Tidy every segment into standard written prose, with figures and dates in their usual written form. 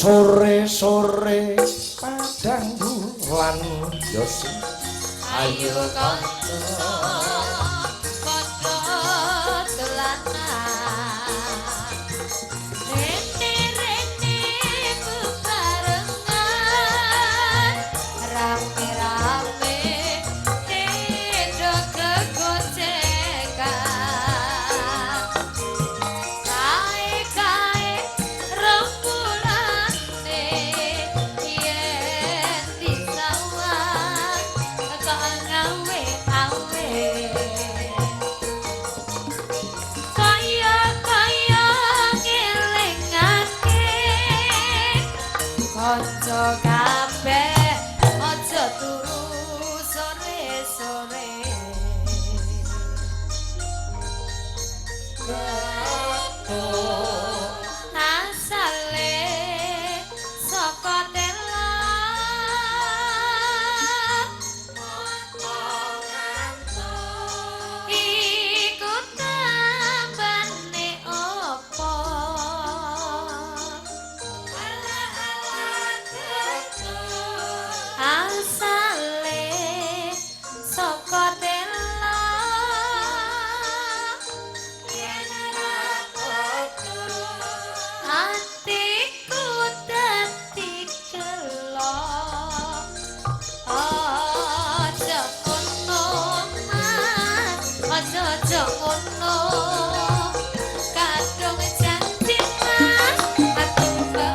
Sore-sore padang bulan Yosi. Ayo kanca padha dolanan. Rene-rene bebarengan, rame-rame tedha kegocekan. Kae-kae rembulane yen disawang kok ngawe-awe. Kaya-kaya ngelingake kanca kabeh aja turu sore-sore. Asale saka tela iku tambane opo? Asale saka tela atiku dadi gelo. Aja ngono Mas, aja aja ngono. Kadung janji Mas, aku bakal gelem.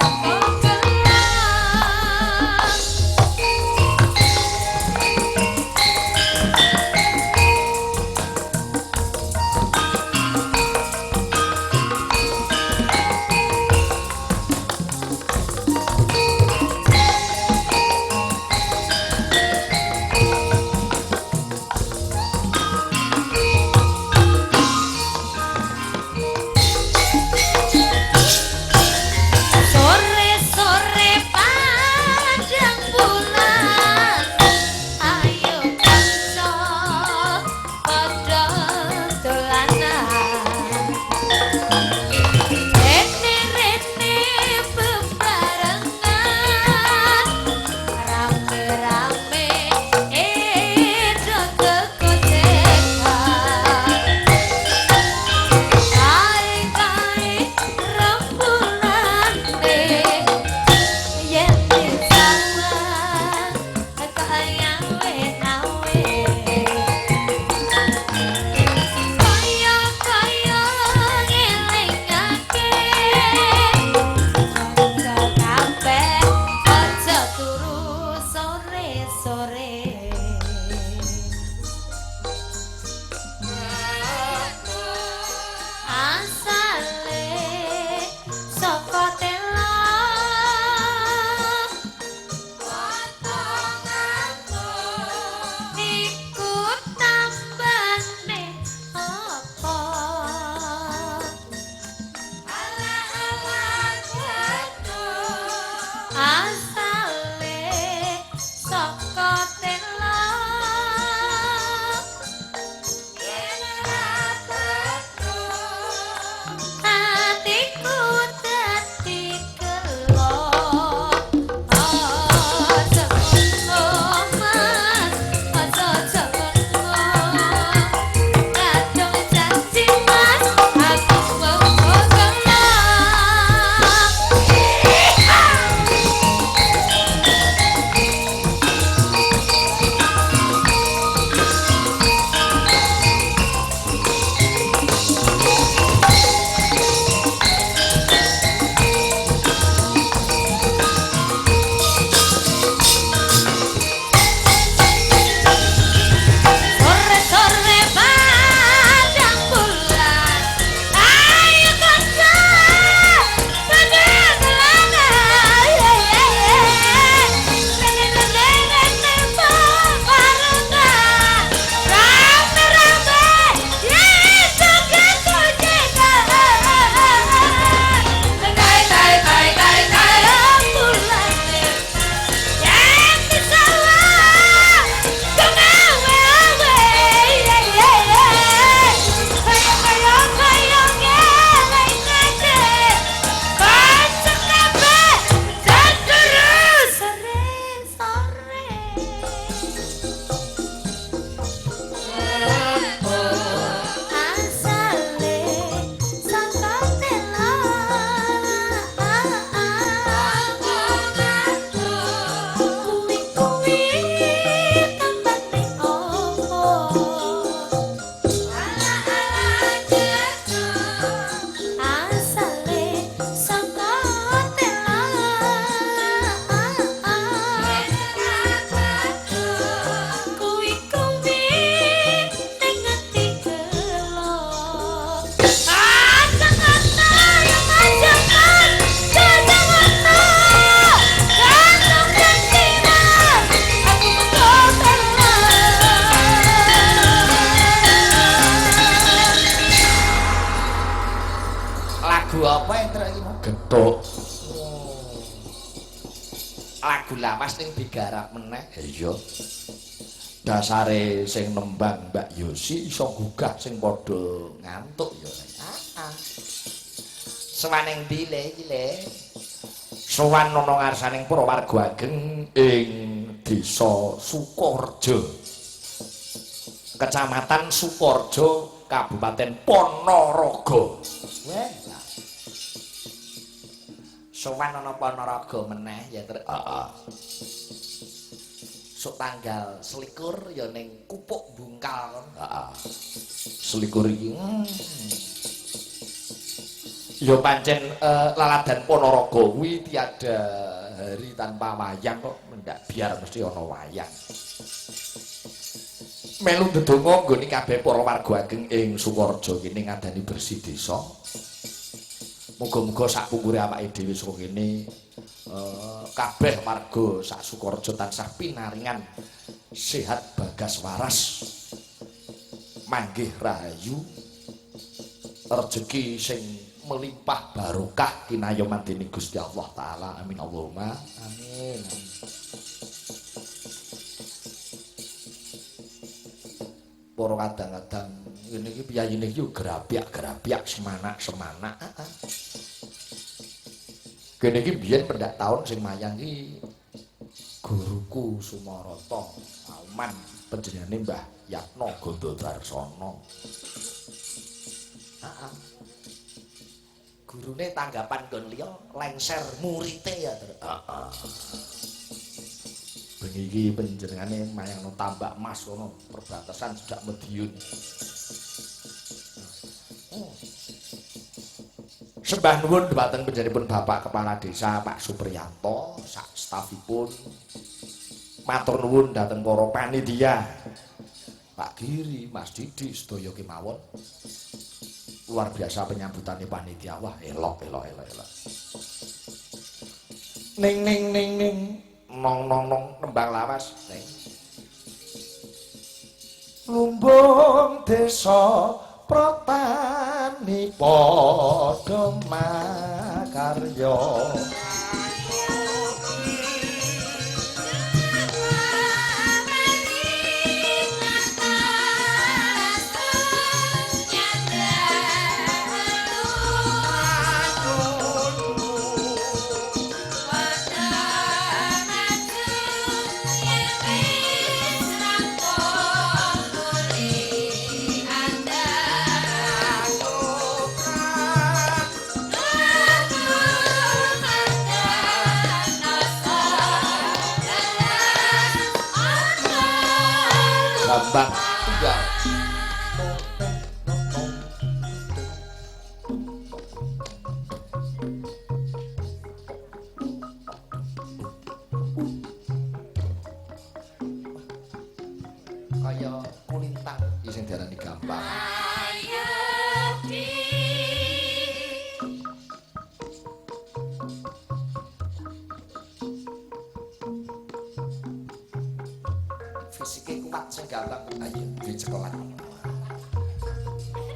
Sore-sore padang bulan, ayo kanca padha dolanan. Rene-rene bebarengan, rame-rame do kegocekan. Kae-kae rembulane yen disawang kaya awe. Kaya-kaya ngelingake kanca kabeh aja turu sore-sore. Asale saka tela iku tambane apa? Asale saka tela atiku dadi gelo. Aja ngono Mas, aja aja ngono. Kadung janji Mas, aku mau gelem. Lagu lawas ning digarap meneh. Iya. Dasare sing nembang Mbak Yosi iso gugah sing padha ngantuk ya. Heeh. Sowan ning ndi le iki le? Sowan ana ngarsaning para warga ageng ing Desa Sukorejo. Kecamatan Sukorejo, Kabupaten Ponorogo. Weh, lah. Sowan ana Ponorogo meneh ya, Truk. Heeh. Sok tanggal 21 ya ning Kupuk Bungkal kon. Heeh. 21 iki. Ya pancen laladan Ponorogo kuwi tiada hari tanpa wayang kok, mendak biar mesti ana wayang. Melu ndedonga nggone kabeh para warga ageng ing Sukorejo kene ngadani bersih desa. Muga-muga sak pungkure awake dhewe saka kene kabeh warga sak Sukorejo tansah pinaringan sehat bagas waras, manggih rahayu, rejeki sing melimpah barokah kinayoman dening Gusti Allah taala. Amin Allahumma amin. Para kadang-kadang ngene iki piyayine iki yo grapyak-grapyak semanak-semanak. Heeh. Kene iki biyen pendak taun sing mayang iki guruku Sumarata Auman panjenengane Mbah Yatno Gondo Darsono. Heeh. Gurune tanggapan nggon liya lengser murite ya, Truk. Heeh. Bengi iki panjenengane mayangno Tambak Mas kono perbatasan cedak Madiun. Sembah nuwun dhumateng panjenenganipun Bapak Kepala Desa Pak Supriyanto sak stafipun. Matur nuwun dhateng para panitia. Pak Giri, Mas Didi sedaya kemawon. Luar biasa penyambutane panitia. Wah, elok elok elok elok. Ning ning ning ning nong nong nong nembang lawas. Ning. Lumbung desa pratani padha makarya. Gambang tunggal. Kaya kulintang iki sing diarani gambang. Fisike kuat sing gambang ayo dicekelan.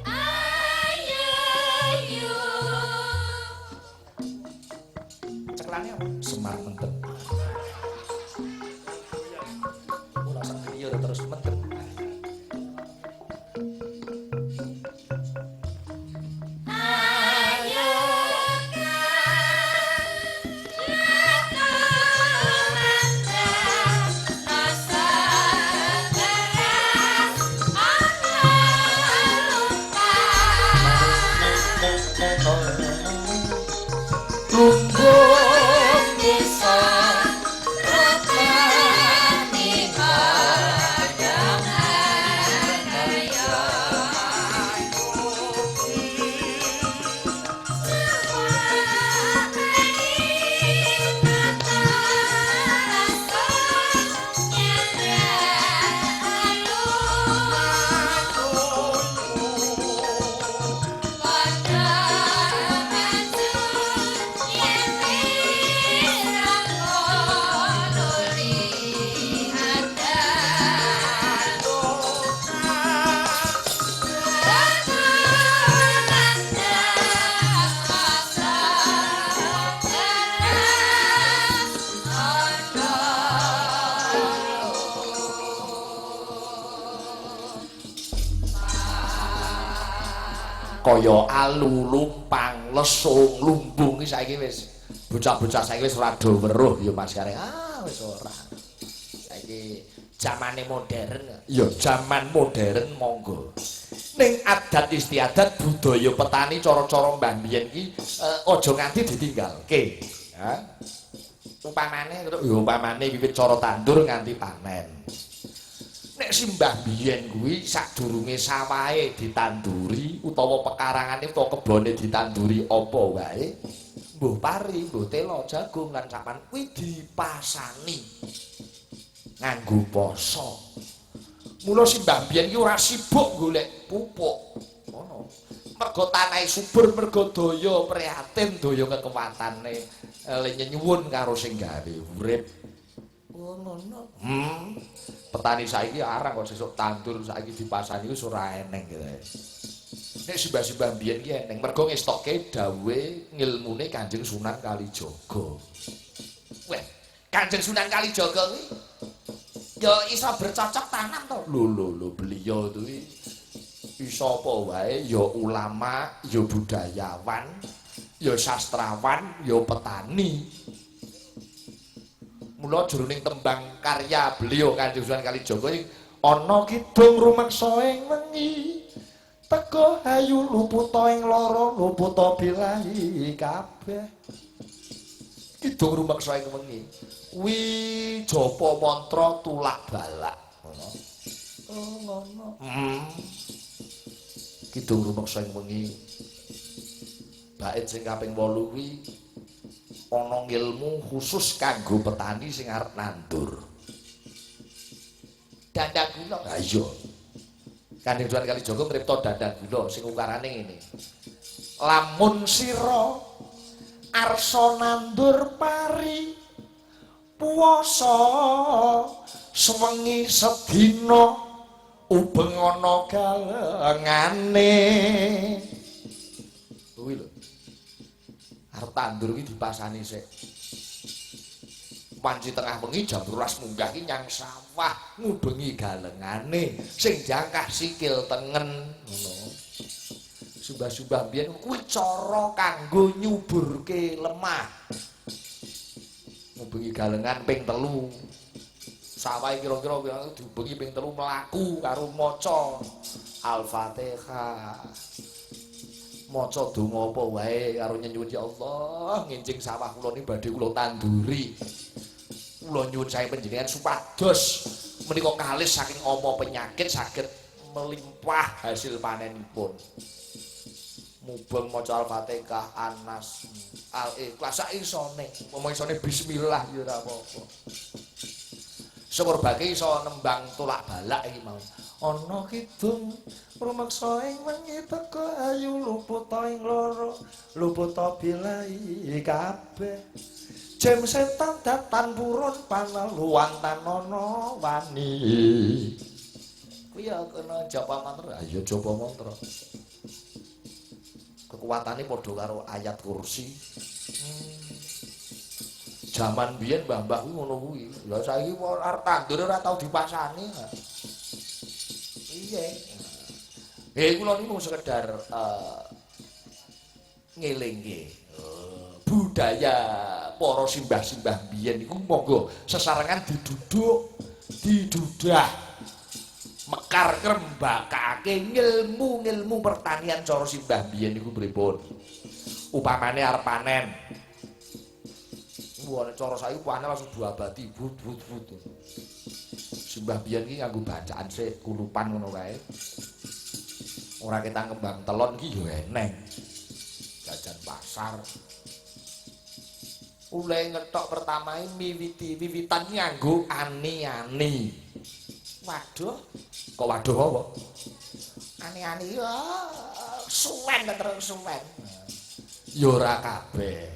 Ayo. Cekelane apa? Semar mendem. Ora sak griya terus mendem. Ayo. Lumbung desa Kaya alu, lumpang, lesung, lumbung iki saiki wis bocah-bocah saiki wis ora do weruh ya Mas Gareng. Ah wis ora. Saiki zamane modern. Ya zaman modern monggo. Ning adat istiadat budaya petani cara-cara mbah biyen iki aja nganti ditinggalke. Ya. Upamane ya upamane wiwit cara tandur nganti panen. Nek simbah biyen kuwi sadurunge sawahe ditanduri utawa pekarangane utawa kebone ditanduri apa wae, mbuh pari, mbuh tela, jagung lan sapan kuwi dipasani nganggo poso. Mula simbah biyen ki ora sibuk golek pupuk. Ngono. Mergo tanahe subur, mergo daya prihatin, daya kekuatane nyuwun karo sing gawe urip. Oh ngono. Petani saiki arang kok sesuk tandur saiki dipasani wis ora eneng gitu. Nek simbah-simbah biyen ki eneng mergo ngestokke dawuhe ngilmune Kanjeng Sunan Kalijaga. Weh, Kanjeng Sunan Kalijaga kuwi ya iso bercocok tanam to. Lho lho lho, beliau kuwi iso apa wae, ya ulama, ya budayawan, ya sastrawan, ya petani. Mula jroning tembang karya beliau Kanjeng Sunan Kalijaga iki ana kidung rumeksa ing wengi teka hayu luputa ing lara luputa bilahi kabeh. Kidung rumeksa ing wengi kuwi japa mantra tulak balak. Ngono. Oh ngono. Kidung rumeksa ing wengi bait sing kaping 8 kuwi ana ngilmu khusus kanggo petani sing arep nandur. Dandang gula. Ha iya. Kanjeng Sunan Kalijaga ngripta dandang gula sing ukarane ngene. Lamun sira arsa nandur pari puasa sewengi sedina ubeng ana galengane. Kuwi lho. Arep tandur iki dipasani sik. Wanci tengah wengi jam 12 munggah ki nyang sawah ngubengi galengane sing jangkah sikil tengen ngono. Simbah-simbah biyen kuwi cara kanggo nyuburke lemah. Ngubengi galengan ping 3. Sawah kira-kira diubengi ping 3 mlaku karo maca Al-Fatihah. Maca donga apa wae karo nyenyuwun ya Allah ngenjing sawah kula niki badhe kula tanduri. Kula nyuwun sae panjenengan supados menika kalis saking ama penyakit saged melimpah hasil panenipun. Mubeng maca Al-Fatihah, An-Nas, Al-Ikhlas sak isone. Umpama isone bismillah ya ora apa-apa. Syukur bake iso nembang tolak balak iki mau. Ana kidung rumeksa ing wengi teka ayu luputa ing lara luputa bilahi kabeh. Jem setan datan purun paneluan tanana wani. Kuwi ya kena japa mantra. Ya japa mantra. Kekuatane padha karo ayat kursi. Jaman biyen mbah-mbah kuwi ngono kuwi. Lah saiki arep tandur ora tau dipasani. Piye? Kula niku sekedar ngelingke budaya para simbah-simbah biyen niku monggo sesarengan diduduk, didudah. Mekar ngrembakake ngilmu-ngilmu pertanian cara simbah biyen niku pripun. Upamane arep panen. Wah, cara saiki panen langsung diabati but but but. Simbah biyen iki nganggo bacaan sik kulupan ngono kae. Ora ketang kembang telon iki ya eneng. Jajan pasar. Uleh ngetok pertama miwiti wiwitan nganggo ani-ani. Waduh, kok waduh apa? Ani-ani ya suwen terus suwen. Ya ora kabeh.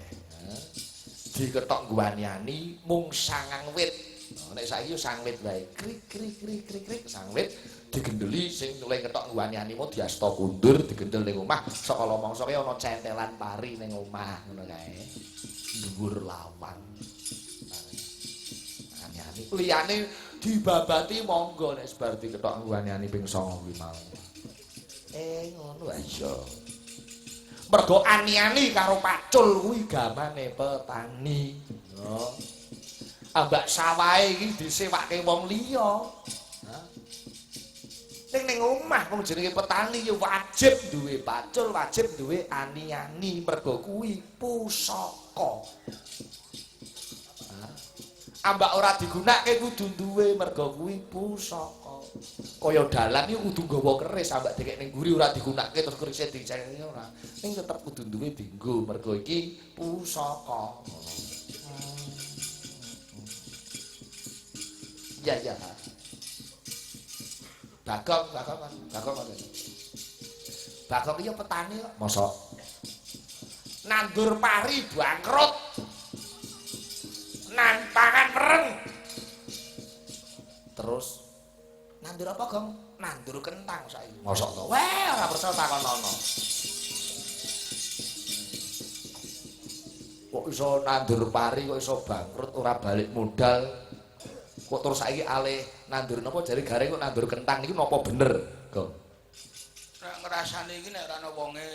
Diketok nggo ani-ani mung sangang wit. Nek saiki yo sang wit wae. Krik krik krik krik krik sang wit digendeli sing oleh ketok nggo ani-ani mau diasta kundur digendel ning omah saka mangsa ki ana centelan pari ning omah ngono kae. Dhuwur lawang. Ani-ani liyane dibabati monggo nek sebar diketok nggo ani-ani ping 9 kuwi mau. Ngono iya. Mergo ani-ani karo pacul kuwi gamane petani. Yo. Ambak sawahe iki disewake wong liya. Ning ning omah wong jenenge petani ya wajib duwe pacul, wajib duwe ani-ani mergo kuwi pusaka. Ambak ora digunakake kudu duwe mergo kuwi pusaka. Kaya dalan iki kudu nggawa keris, ambak dikek ning mburi ora digunakake terus kerise dicekne ora. Ning tetep kudu duwe dienggo mergo iki pusaka. Iya iya. Bagong, Bagong, Bagong ngono. Bagong iki petani kok. Mosok nandur pari bangkrut. Nang pangan mereng. Terus nandur apa, Gong? Nandur kentang saiki. Mosok to? Weh, ora percaya takonono. Kok iso nandur pari kok iso bangkrut ora balik modal. Kok terus saiki alih nandur napa jare gareng kok nandur kentang niku napa bener, Gong? Nek ngrasani iki nek ora ana wonge.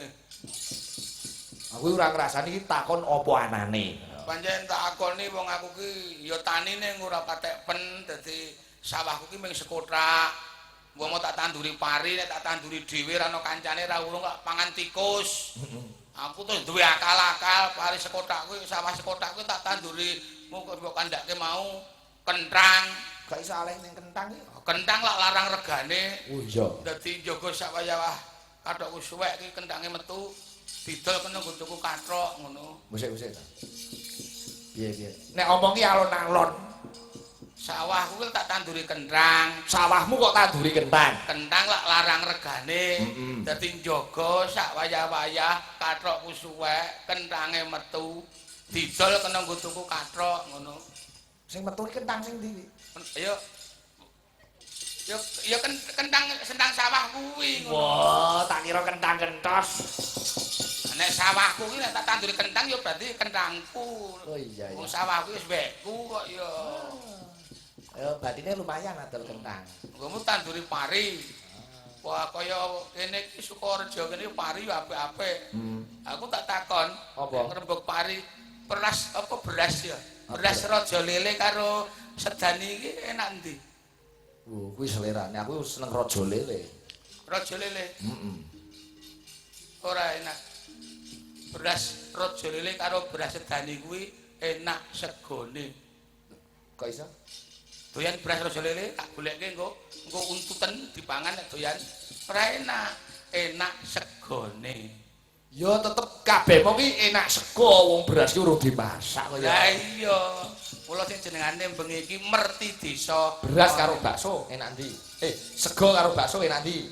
Aku ora ngrasani iki takon apa anane. Pancen tak akoni wong aku ki ya tanine ora patek pen dadi sawahku ki mung sekothak. Wong mau tak tanduri pari nek tak tanduri dhewe ora ana kancane ra urung kok pangan tikus. Aku terus duwe akal-akal pari sekothak kuwi sawah sekothak kuwi tak tanduri mung kok mbok kandhake mau kentang. Gak iso alih ning kentang iki. Kentang lak larang regane. Oh iya. Dadi njaga sak wayah kathokku suwek ki kentange metu didol kena nggo tuku kathok ngono. Musik-musik ta. Piye-piye. Nek omongi alon-alon. Sawahku kuwi tak tanduri kentang. Sawahmu kok tanduri kentang? Kentang lak larang regane. Dadi njaga sak wayah-wayah kathokku suwek, kentange metu, didol kena nggo tuku kathok ngono. Sing metu iki kentang sing ndi? Ayo. Ya ya kentang sentang sawah kuwi ngono. Wah, tak kira kentang kentos. Nek sawahku kuwi nek tak tanduri kentang ya berarti kentangku. Oh iya iya. Wong sawahku wis wekku kok ya. Ya batine lumayan adol kentang. Nggomu tanduri pari. Wah kaya kene iki Sukorejo kene pari yo apik-apik. Aku tak takon, ngrembug pari beras apa beras ya? Beras Raja Lele karo Sedani iki enak endi? Oh, kuwi selerane. Aku seneng Raja Lele. Raja Lele? Heeh. Ora enak. Beras Raja Lele karo beras Sedani kuwi enak segone. Kok iso? Doyan beras Raja Lele tak goleke engko engko untuten dipangan nek doyan. Ora enak, enak segone. Ya tetep kabeh wong iki enak sego wong beras ki urung dimasak kok ya. Lah iya. Kula sing jenengane bengi iki merti desa. Beras karo bakso enak ndi? Sego karo bakso enak ndi?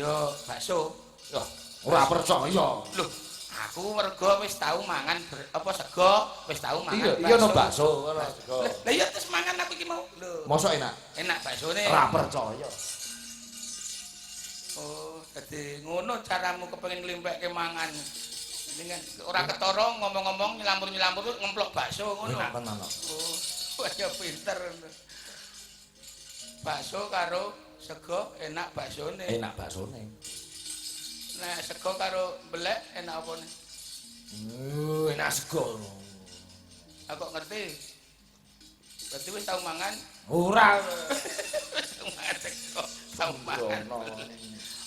Yo bakso. Wah, ora percaya. Lho, aku mergo wis tau mangan apa sego, wis tau mangan. Iya, iya no bakso, ora sego. Lah iya terus mangan aku iki mau. Lho. Mosok enak? Enak baksone. Ora percaya. Oh, dadi ngono caramu kepengin nglimpekke mangan. Dengan ora ketara ngomong-ngomong nyelamur-nyelamur ngemplok bakso ngono. Enak tenan kok. Oh, wah ya pinter. Bakso karo sego enak baksone. Enak baksone. Nek sego karo mbelek enak apane? Enak sego. Aku kok ngerti. Berarti wis tau mangan? Ora. Wis tau mangan sego, tau mangan.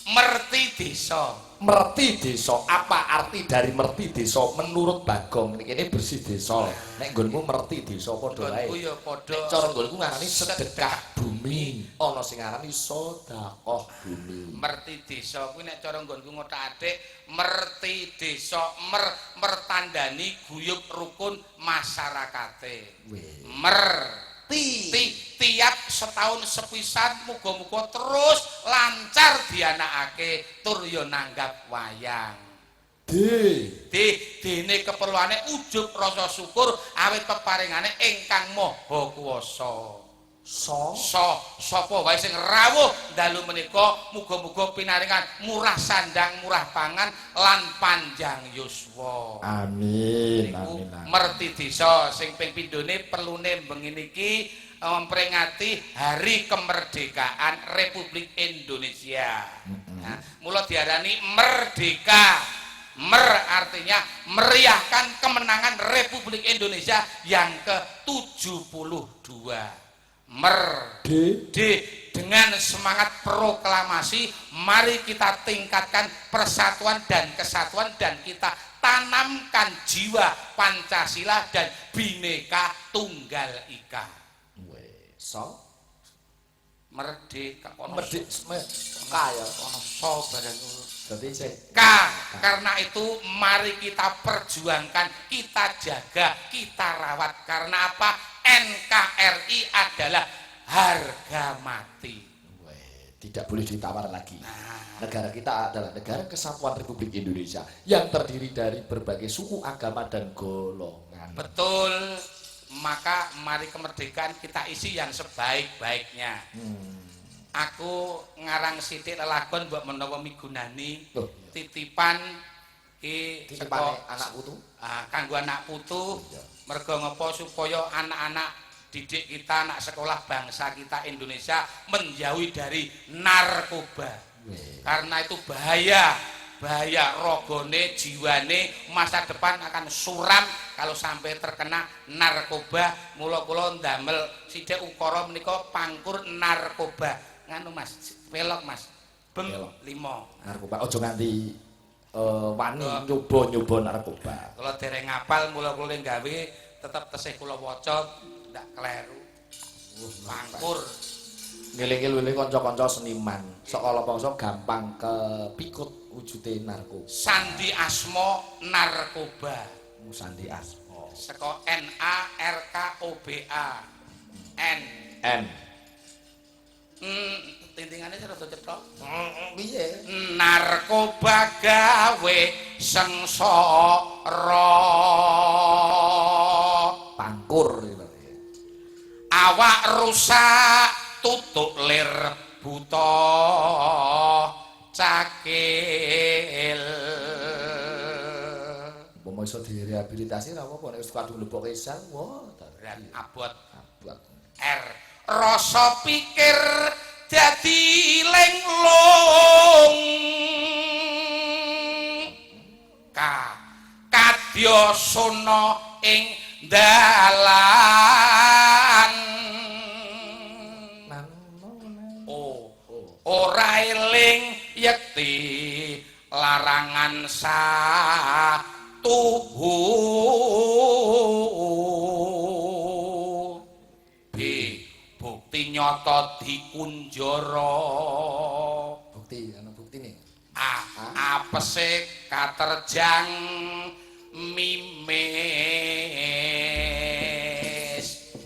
Merti desa. Merti desa. Apa arti dari merti desa menurut Bagong? Ini bersih desa. Nek nggonmu merti desa padha wae. Nggonku ya padha. Nek cara nggonku ngarani sedekah bumi. Ana sing ngarani sedekah bumi. Merti desa kuwi nek cara nggonku ngothak-athik merti desa mertandani guyub rukun masyarakate. Merti tiap setahun sepisan muga-muga terus lancar dianakake tur ya nanggap wayang. Dene keperluane ujub rasa syukur awit peparingane ingkang Maha Kuwasa. Sapa wae sing rawuh dalu menika muga-muga pinaringan murah sandang, murah pangan lan panjang yuswa. Amin. Amin. Merti desa sing ping pindhone perlune bengi niki memperingati Hari Kemerdekaan Republik Indonesia. Nah, mula diarani merdeka. Mer artinya meriahkan kemenangan Republik Indonesia yang ke-72. Mer. D. D, dengan semangat proklamasi, mari kita tingkatkan persatuan dan kesatuan dan kita tanamkan jiwa Pancasila dan Bhinneka Tunggal Ika. Weh, so Merdeka kono. Merdeka ya. Kono so barang ngono. Dadi sik K, karena itu mari kita perjuangkan, kita jaga, kita rawat. Karena apa? NKRI adalah harga mati. Weh, tidak boleh ditawar lagi. Nah, Negara kita adalah negara kesatuan Republik Indonesia yang terdiri dari berbagai suku, agama, dan golongan. Betul. Maka mari kemerdekaan kita isi yang sebaik-baiknya. Aku ngarang sithik lelagon mbok menawa migunani. Loh, Titipan ki titipane saka- anak putu. Ah, kanggo anak putu. Iya. Mergo ngopo? Supaya anak-anak didik kita, anak sekolah bangsa kita Indonesia menjauhi dari narkoba. Weh. Karena itu bahaya, bahaya rogone, jiwane, masa depan akan suram kalau sampai terkena narkoba. Mula kula ndamel sithik ukara menika pangkur narkoba. Nganu Mas, pelok Mas. Bem Pelok. 5. Narkoba aja nganti wani nyoba-nyoba narkoba. Kula dereng ngapal, mula kula gawe tetep tesih kula waca ndak kleru. Pangkur. Ngeling-eling kanca-kanca seniman, sok kala bangsa gampang kepikut wujude narkoba. Sandi Asmo narkoba. Sandi Asmo. Saka N A R K O B A. N. N. Tintingane rada cetha. Piye? Narkoba gawe sengsara. Pangkur iki berarti. Awak rusak tutuk lir buta cakil. Umpama iso direhabilitasi ora apa-apa, nek wis kadung lebokke sel, wah, Berat abot. Abot. R, rasa pikir dadi linglung. K, kadya suna ing dalan. O, ora eling yekti larangan satuhu. B, bukti nyata dikunjara. Bukti, ana buktine. A, apese katerjang mimis.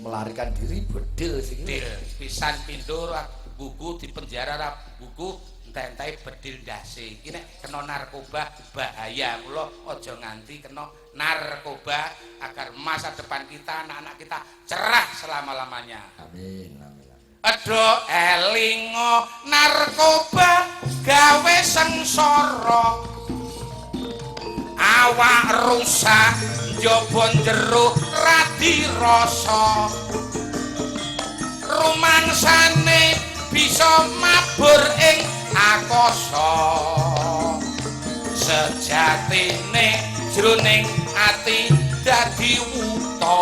Melarikan diri bedil sing iki. Bedil pisan pindho ora gugu di penjara ora gugu entek-enteke bedil ndase. Iki nek kena narkoba bahaya. Kula aja nganti kena narkoba agar masa depan kita, anak-anak kita cerah selama-lamanya. Amin, amin, amin. Edo elingo narkoba gawe sengsara. Awak rusak njaba jero radi rasa. Rumangsane bisa mabur ing akasa. Sejatine jroning ati dadi wuta.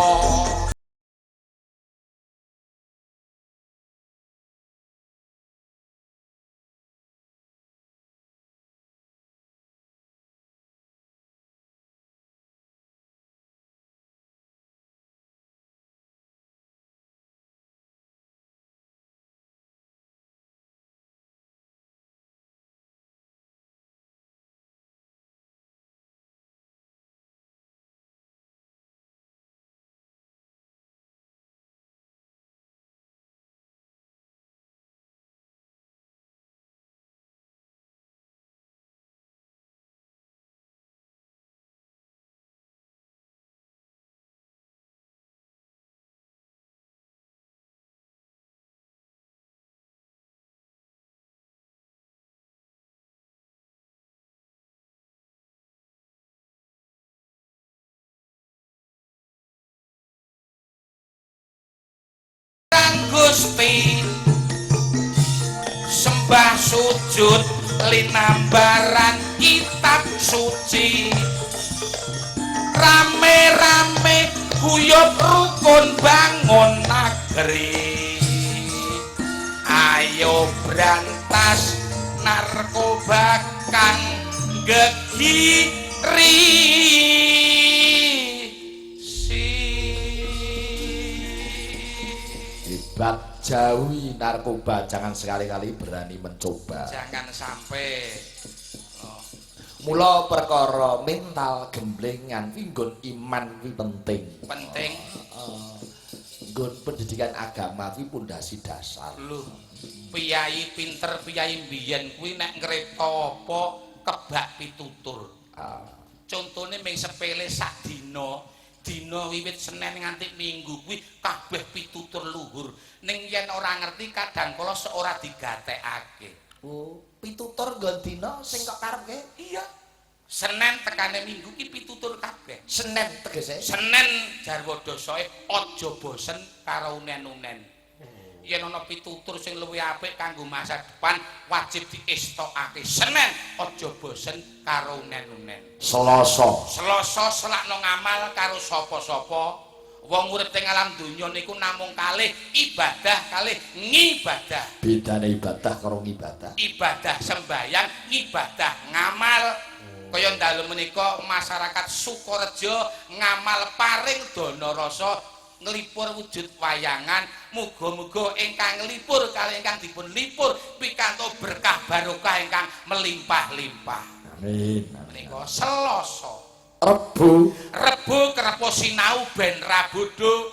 Gusti sembah sujud Linambaran kitab suci, rame-rame guyub rukun bangun negeri. Ayo berantas narkoba kang gegiri si. Hebat, jauhi narkoba, jangan sekali-kali berani mencoba. Jangan sampai. Oh. Mula perkara mental gemblengan kuwi nggon iman kuwi penting. Penting. Nggon pendidikan agama kuwi pondasi dasar. Lho, piyai pinter, piyai mbiyen kuwi nek ngripta apa kebak pitutur. Contone ming sepele, sak dina dina wiwit Senin nganti Minggu kuwi kabeh pitutur luhur. Ning yen ora ngerti, kadang kala ora digatekake. Oh, pitutur nggon dina sing kok karepke? Iya. Senin tekane Minggu ki pitutur kabeh. Senin tegese? Senen jarwa dosoe aja bosen karo unen-unen. Yen ana pitutur sing luwih apik kanggo masa depan, wajib diestokake. Senen aja bosen karo unen-unen. Selasa. Selasa selakno ngamal karo sapa-sapa. Wong urip teng alam donya niku namung kalih, ibadah kalih ngibadah. Bedane ibadah karo ngibadah? Ibadah sembayang, ngibadah ngamal. Kaya dalu menika masyarakat Sukorejo ngamal paring dana rasa nglipur wujud wayangan. Muga-muga ingkang nglipur kalih ingkang dipun lipur pikantuk berkah barokah ingkang melimpah-limpah. Amin. Menika Selasa. Rebo. Rebo kerep sinau ben ra bodho.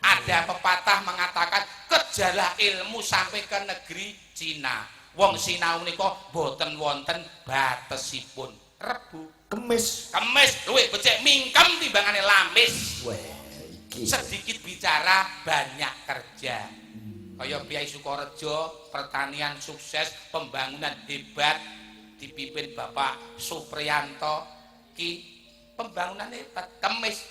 Ada pepatah mengatakan kejarlah ilmu sampai ke negeri Cina. Wong sinau nika boten wonten batesipun. Rebo. Kemis. Kemis luwih becik mingkem timbangane lamis. Weh, iki. Sedikit bicara, banyak kerja. Kaya Priyayi Sukorejo, pertanian sukses, pembangunan hebat, dipimpin Bapak Supriyanto ki pembangunan hebat. Kemis.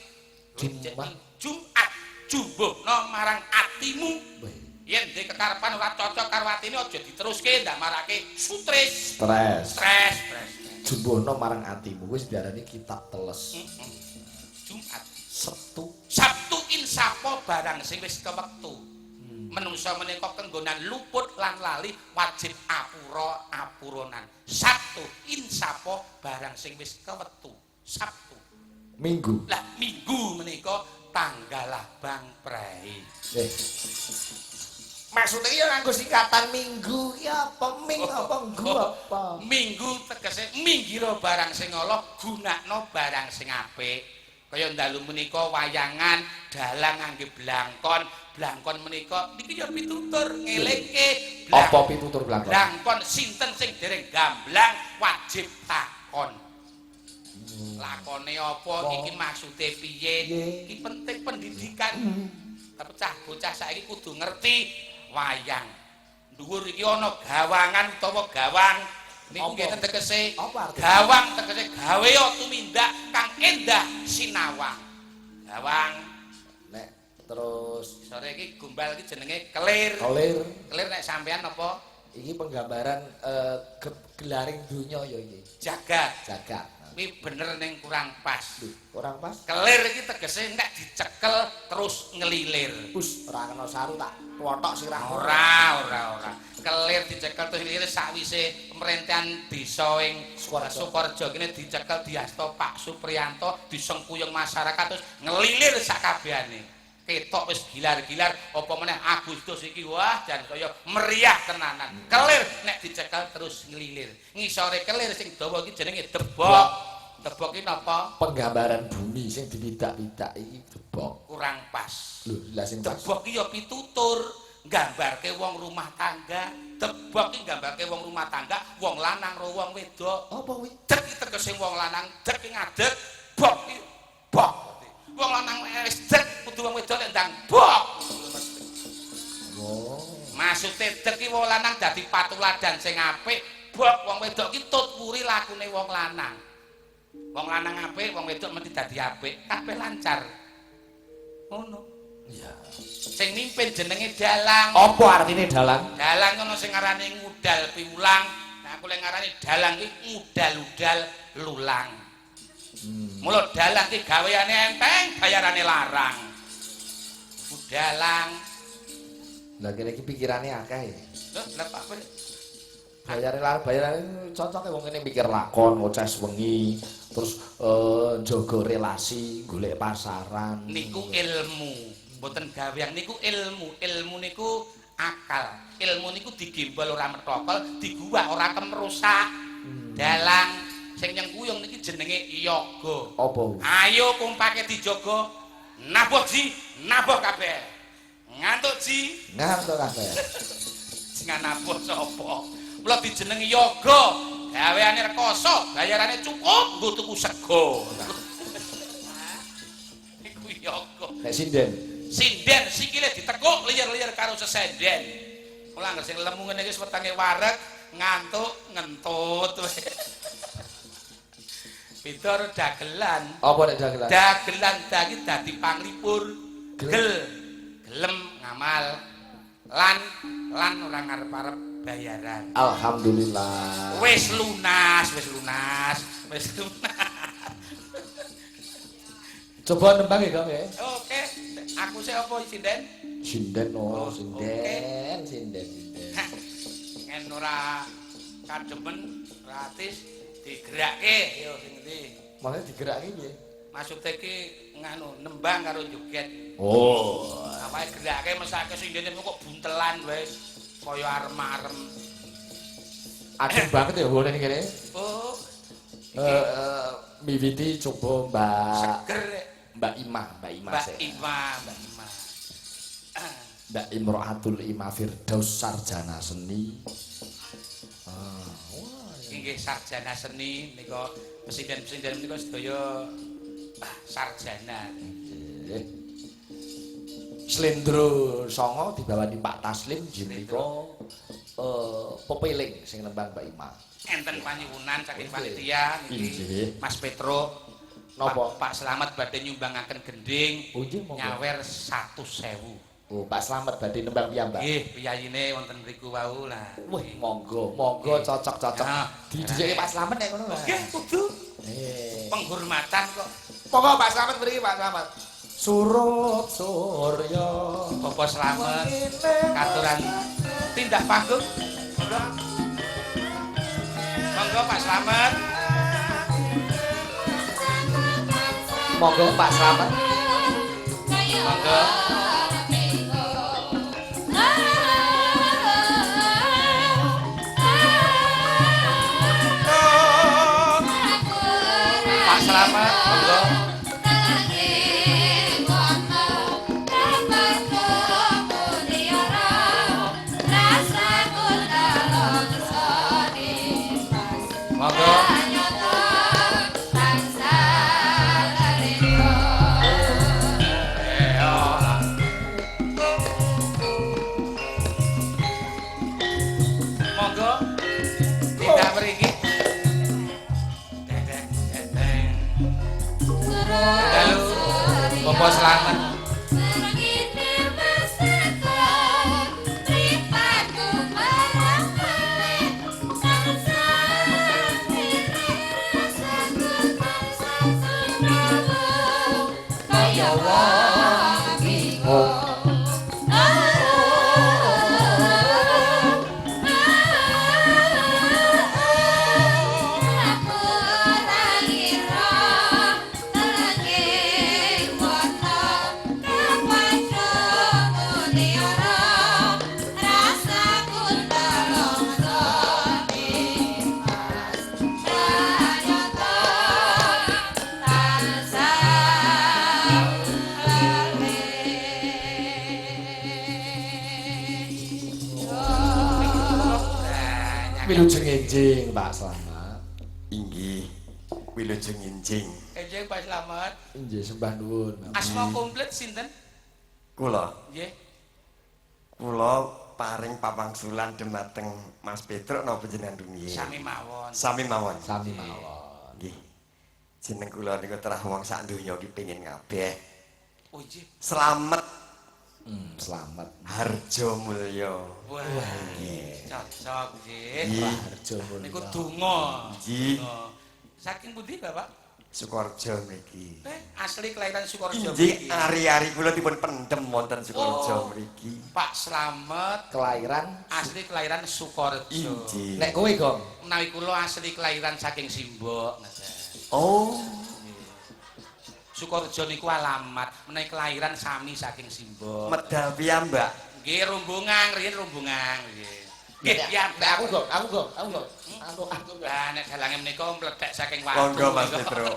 Jumat. Jumat jumbuhno marang atimu. Weh, Yen ndek kekarepan ora cocok karo atine, aja diteruske, ndak marake stres. Stres. Stres, stres. Jumbuhno marang atimu wis diarani kitab teles. Jumat. Sabtu. Sabtu insapo barang sing wis kewektu. Menungsa menika kenggonan luput lan lali, wajib apura apuronan. Sabtu insapo barang sing wis kewektu. Sabtu. Minggu. Lah, Minggu menika tanggal abang prei. Eh. Maksudnya ya nganggo singkatan minggu ki apa? Ming apa nggu apa? Minggu tegese minggiro barang sing ala, gunakno barang sing apik. Kaya dalu menika wayangan, dalang ngangge blangkon, blangkon menika niki ya pitutur ngelingke. Apa pitutur blangkon? Blangkon sinten sing dereng gamblang wajib takon. Lakone apa iki, maksude piye? Iki penting pendidikan. Tapi cah bocah saiki kudu ngerti wayang. Dhuwur iki ana gawangan utawa gawang. Niku Apa? nggih tegese Apa artine? Gawang tegese gawe tumindak kang endah sinawang. Gawang. Nek terus Sore iki gombal iki jenenge kelir. Kelir. Kelir nek sampean apa? Iki penggambaran gelaring donya ya iki. Jagat. Jagat. Kuwi bener ning kurang pas. Lho, kurang pas. Kelir iki tegese nek dicekel terus ngelilir. Pus ora kena saru tak plothok sirah. Ora, ora, ora. Kelir dicekel terus ngelilir sakwise pemerintahan desa ing Sukorejo. Sukorejo kene dicekel diasta Pak Supriyanto, disengkuyung masyarakat terus ngelilir sakabehane. Ketok wis gilar-gilar, apa meneh Agustus iki, wah, jan kaya meriah tenanan. Kelir nek dicekel terus ngelilir. Ngisore kelir sing dawa iki jenenge debok. Debok iki napa? Penggambaran bumi sing diwidak-widak iki debok. Kurang pas. Lho, lah sing pas. Debok ki ya pitutur, nggambarke wong rumah tangga. Debok ki nggambarke wong rumah tangga, wong lanang karo wong wedok. Apa kuwi? Dek ki tegese wong lanang, dek ki ngadeg, bok ki bok. Wong lanang wis dek kudu wong wedok lek ndang bok. Oh. Maksude dek ki wong lanang dadi patuladan sing apik, bok wong wedok ki tut wuri lakune wong lanang. Wong lanang apik, wong wedok mesti dadi apik, kabeh lancar. Ngono. Iya. Sing mimpin jenenge dalang. Apa artine dalang? Dalang ngono sing ngarani ngudal piwulang. Nah, Aku lek ngarani dalang ki udal-udal lulang. Mula dalang ki gaweane enteng, bayarane larang. Udalang. Lah kene iki pikirane akeh. Lho, lah Pak kowe Bayare larang, bayarane cocoke wong kene mikir lakon, ngoces wengi, terus njaga relasi, golek pasaran. Niku ilmu, mboten gawean niku ilmu. Ilmu niku akal. Ilmu niku digembol ora metokol, diguwak ora kemrusak. Dalang sing nyengkuyung niki jenenge yoga. Apa? Ayo kumpake dijaga. Nabuh ji, nabuh kabeh. Ngantuk ji, Ngantuk kabeh. Sing nabuh sapa? Mula dijenengi yoga, gaweane rekoso, bayarane cukup nggo tuku sego. Iku yoga. Nek sinden, Sinden sikile ditekuk liyer-liyer karo sesenden. Mula anggere sing lemu ngene iki wetenge wareg, ngantuk, ngentut. Beda karo dagelan. Apa nek dagelan? Dagelan dadi dadi panglipur. Gel, gelem ngamal. Lan lan ora ngarep-arep bayaran. Alhamdulillah. Wis lunas, wis lunas, wis lunas. Coba nembang ya, Kang ya. Oke, aku sih apa sinden? Sinden Oh, oh, sinden, sinden, sinden. Ngen ora kademen gratis digerakke yo sing endi? Maksudnya digerake piye? Maksude iki nganu nembang karo joget. Oh, Awake gerake mesake sindene kok buntelan wae kaya arem-arem. Adem banget ya wong kene. Oh, Miwiti coba Mbak seger rek. Mbak Ima, Mbak Ima Mbak sik. Ima, Mbak Ima. Mbak Imroatul Ima Firdaus sarjana seni. Ah, wah. Inggih sarjana seni menika pesinden-pesinden menika sedaya sarjana. Nggih. Slendro Songo dibawani Pak Taslim inggih menika pepeling sing nembang Mbak Ima. Enten panyuwunan saking Nggih. Panitia niki Nggih. Mas Petro. Napa? Pak Slamet badhe nyumbangaken gending Oh, nggih, monggo. Nyawer 100.000. Oh, Pak Slamet badhe nembang piyambak. Nggih, piyayine wonten mriku wau lah. Wih, monggo, monggo cocok-cocok. Ya. Didhisike Pak Slamet nek ngono. Nggih, kudu penghormatan kok. Monggo Pak Slamet mriki Pak Slamet. Surup surya. Bapak Slamet katuran tindak panggung. Monggo. Monggo Pak Slamet. Monggo Pak Slamet. Monggo. Pak Slamet, monggo. Monggo. Oh. Monggo. Tindak mriki. Dedek, dedek. Dalu Bapak Slamet. Oh. Wilujeng enjing Pak Slamet. Inggih, wilujeng enjing. Enjing Pak Slamet. Inggih sembah nuwun. Asma komplit sinten? Kula, Nggih. Kula paring papangsulan dumateng Mas Petruk napa panjenengan rumiyin? Sami mawon. Sami mawon. Sami mawon. Nggih. Jeneng kula niku terah wong sak donya iki pengin kabeh. Oh nggih. Slamet Selamat. Harjo Mulya. Wah, cocok nggih. Nggih. Harjo Mulya. Niku donga. Nggih. Donga. Saking pundi, Bapak? Sukorejo mriki. Asli kelahiran Sukorejo Inggih, mriki. ari-ari kula dipun pendem wonten Sukorejo Oh. mriki. Pak Slamet Kelahiran asli kelahiran Sukorejo. Inggih. Nek kowe, Gong. Menawi kula asli kelahiran saking Simbok. Ngaten. Oh, Sukorejo niku alamat, menawi kelahiran sami saking Simbok. Medal piyambak. Nggih rombongan, riyin rombongan nggih. Nggih, ya Nek aku, Gong, aku, Gong, aku, Gong. Aku Gong. Lah nek dalange menika mlethek saking watu. Monggo Mas menika. Petro.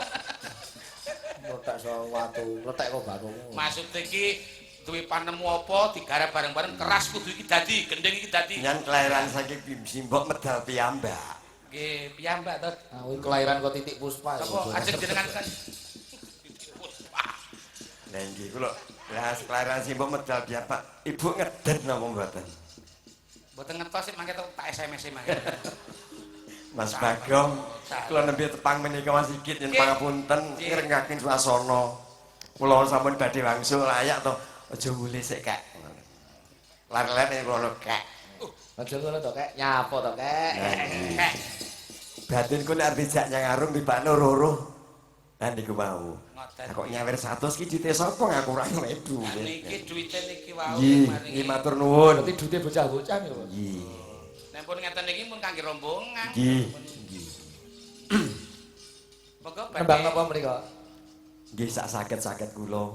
Mletek saka watu, mletek kok batu. Maksud iki duwe panemu apa digarap bareng-bareng keras kudu iki dadi, gending iki dadi. Nyan kelahiran saking Simbok medal piyambak. Nggih, piyambak to. Aku kelahiran kok titik puspa. Sapa ajeng jenengan kan. Lah nggih kula lah kelahiran Simbok medal piyambak. Ibu ngeden napa mboten? Mboten ngertos sik mangke tak SMS-e mangke. Mas Bagong, kula nembe tepang menika Mas Sigit yen Nggih. pangapunten Nggih. ngrengaken swasana. Kula sampun badhe wangsul layak to aja mulih sik kek. Lar-lar kula kek. Aja ngono to, Kek. Nyapa to, Kek? Kek, Batinku nek arep dijak nyang arung tibakno roro. Lah niku mau. Ngoten. Lah kok nyawer 100 ki duite sapa ngaku ora mlebu. Niki duwite niki wau Nggih, maringi. nggih matur nuwun. Berarti duite bocah-bocah niku. Nggih. Nek pun ngeten niki pun kangge rombongan. Nggih. Nggih. Monggo badhe. Nembang napa mriku? Nggih sak saget-saget kula.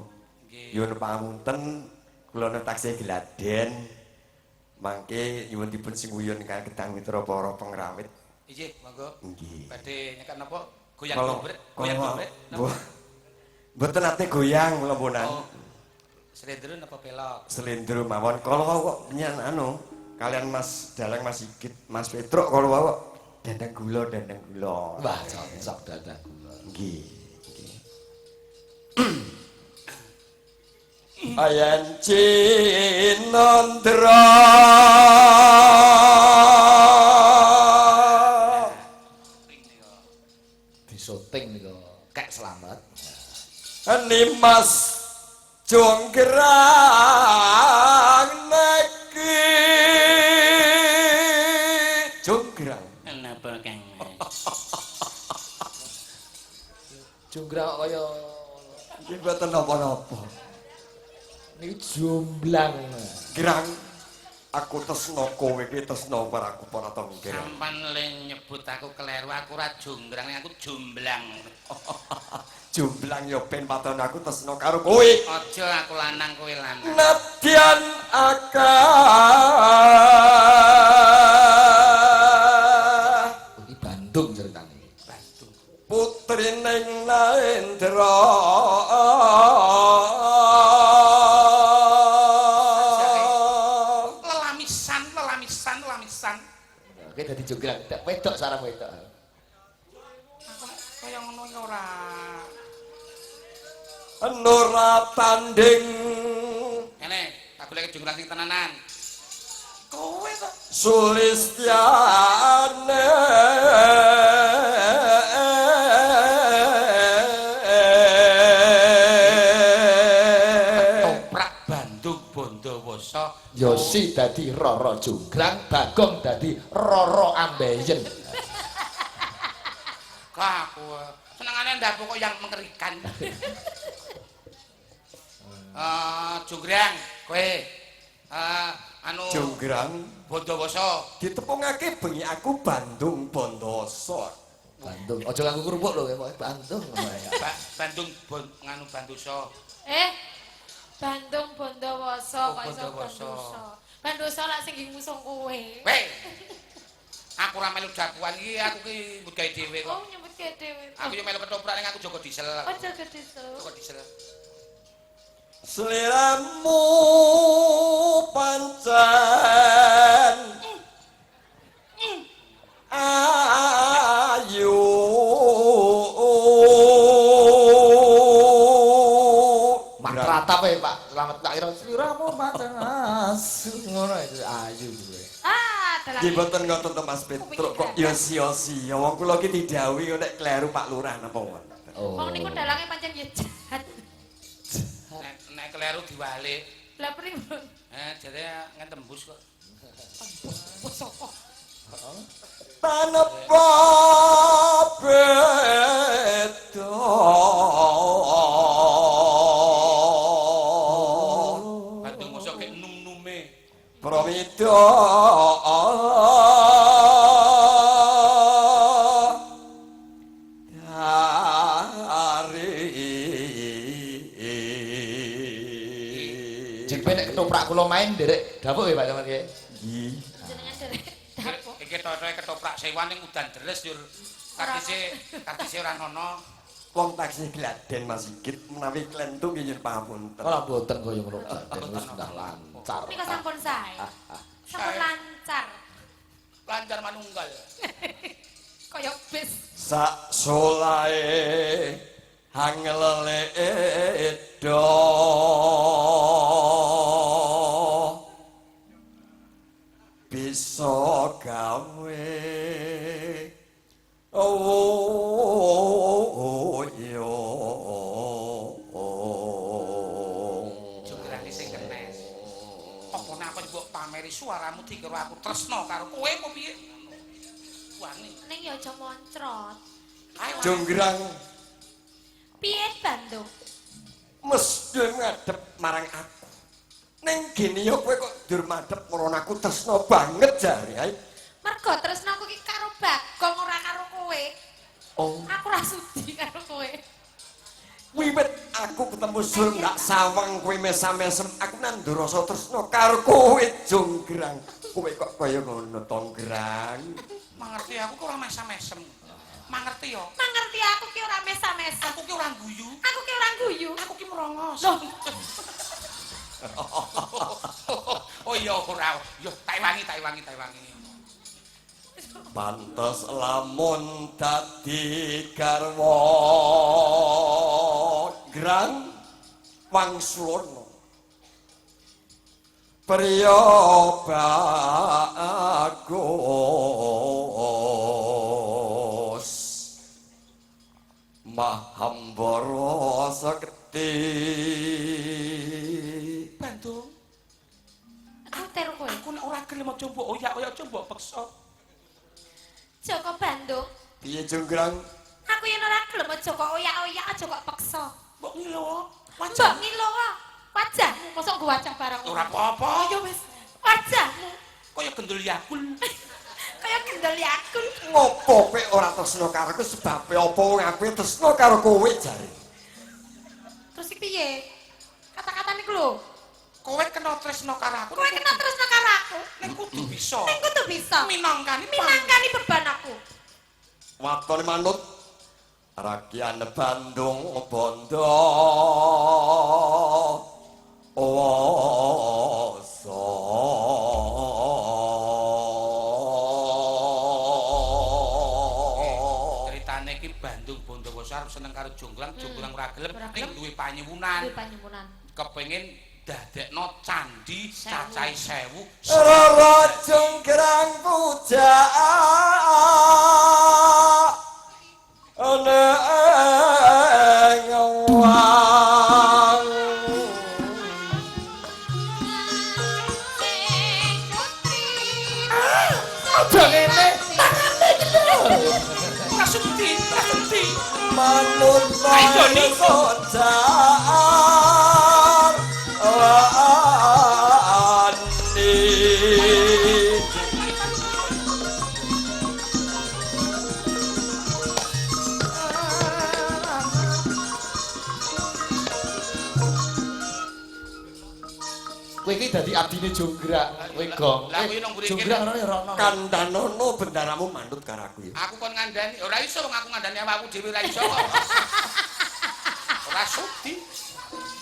Nggih. Nyuwun pangapunten kula nek taksih gladen. Mangke nyuwun dipun singuyun kang gedang mitra para pengrawit. Nggih, monggo. Nggih. Badhe nyekat napa? Goyang Kalau dombret, goyang dombret. kalau mboten nate goyang kula punan. Oh. Slendro napa pelok? Selindro mawon kala wau kok nyan anu kalian Mas Dalang Mas Sigit Mas Petruk kala wau kok dandang gula dandang gula. Wah, cocok dadah gula. Nggih. Nggih. Ayen cinandra Disoting niku. Kek Slamet. Nimas jonggrang neki jonggrang Napa Kang? Jonggrang kok kaya iki mboten napa-napa. niku jomblang. Gerang aku tresna kowe iki tresna para aku para tongger. Sampan le nyebut aku kleru, aku ora jonggrang, aku jomblang. Jomblang ya ben paton aku tresna karo kowe. Aja aku lanang kowe lanang. Nadyan akah Iki Bandung ceritane. Bandung. putri ning Naendra. Lelamisan, lelamisan, lelamisan. Oke dadi jonggrang, wedok sarang wedok. Aku kaya ngono ya ora. Nora tanding Ngene, tak golek jonggrang sing tenanan. Kowe to. Sulistyane. Toprak Bandung Bondowoso. Yosi dadi Roro Jonggrang, Bagong dadi Roro Ambeyen. Kok aku senengane ndak pokok yang mengerikan. Jonggrang, kowe anu Jonggrang Bondowoso. ditepungake bengi aku Bandung Bondowoso. Bandung. Aja nganggo kerupuk lho, pokoke Bandung. Bandung bon, nganu Bandoso. Bandung Bondowoso Oh, kok iso Bondowoso. Bandoso. Bandoso lak sing nggih ngusung kowe. Weh. Aku ora melu dakuan iki, aku ki nyambut gawe dhewe kok. Oh, nyambut gawe dhewe. Aku yo melu ketoprak ning aku jaga diesel. Oh, jaga diesel. Jaga diesel. Sliramu pancen ayu. Mak ratap e, Pak. Selamat tak kira sliramu pancen asu ngono itu ayu kuwe. Ah, dalang. Nggih mboten ngoten to Mas Petruk kok ya sia-sia wong kula ki didhawuhi nek kleru Pak Lurah napa wonten. Oh. Wong niku dalange pancen ya jahat. Nek kleru diwalik. Lah pripun? Jare ngen tembus kok. Tembus sapa? Tanpa beda. Bandung mosok kek num-nume. Prawida dari. Jek nek ketoprak kula main nderek dapuk nggih Pak Camat nggih. Nggih. Jenengan derek dapuk. Iki totoe ketoprak sewan ning udan deres yo. Kartise ora ono. Wong taksi Gladen Mas Sigit menawi klentu nggih nyuwun pangapunten. Ora mboten kaya ngono Gladen wis ndah lancar. Nika sampun sae. Sampun lancar. Lancar manunggal. Kaya bis. Sak solahe hangelele do bisa gawe oh yo Jograne sing kenes. Apa nek aku mbok pameri suaramu dikira aku tresno karo kowe apa piye? Wani. Ning ya aja moncrot. Ayo. Jonggrang Piye Bandung? mesti ngadep marang aku. Ning gene yo kowe kok dur madhep marang aku tresno banget jare ae. Mergo tresno aku ki karo Bagong ora karo kowe. Oh. Aku ora sudi karo kowe. Wiwit aku ketemu sur ndak sawang kowe mesam-mesem aku nandur rasa tresno karo kowe Jonggrang. Kowe kok kaya ngono Tonggrang. Mangerti aku kok ora mesam-mesem. Mangerti yo. Mangerti aku ki ora mesam-mesem. Aku ki ora guyu. Aku ki ora guyu. Aku ki merongos. Loh. Oh iya ora. Yo tak wangi, tak wangi, tak wangi. Pantes lamun dadi garwa Grang Wangsulana. Priya bagus Mahambara sekti. Bandung, Kuter kowe. aku nek ora gelem aja mbok oyak-oyak aja mbok peksa. Joko Bandung. Piye Jonggrang? Aku yen ora gelem aja kok oyak-oyak aja kok peksa. Mbok ngilo. Mbok Wajah. ngilo wajahmu mosok nggo wajah barang. Ora apa-apa. Ya wis. Wajahmu Kaya gendul yakul. kaya gendel yakul. Ngopo kowe ora tresno karo aku sebabe apa wong aku tresno karo kowe jare? Terus iki piye? Kata-katane iku lho. Kowe kena tresno karo aku. Kowe kena tresno karo aku. Ning kudu bisa. Ning kudu bisa Minangkani minangkani beban aku. Watone manut Rakyat Bandung bondo wasa. Ceritane iki Bandung Bondowoso arep seneng karo Jonggrang, Jonggrang ora gelem Ora ning gelem. duwe panyuwunan. Duwe panyuwunan. Kepengin dadekno candi cacahe 1000. Rara Jonggrang puja ana ing wang. Aja ngene. Ora sudi, ora sudi. Manut Ayo, Doni. sojar wani. Kowe iki dadi abdine Jonggrang, kowe gong. Lah, kuwi nang mburi kene. Jonggrang ngono ya ora ono. Kandhanono bendaramu manut karo aku ya. Aku kon ngandani, ora iso wong aku ngandani awakku dhewe ora iso kok. Ora sudi.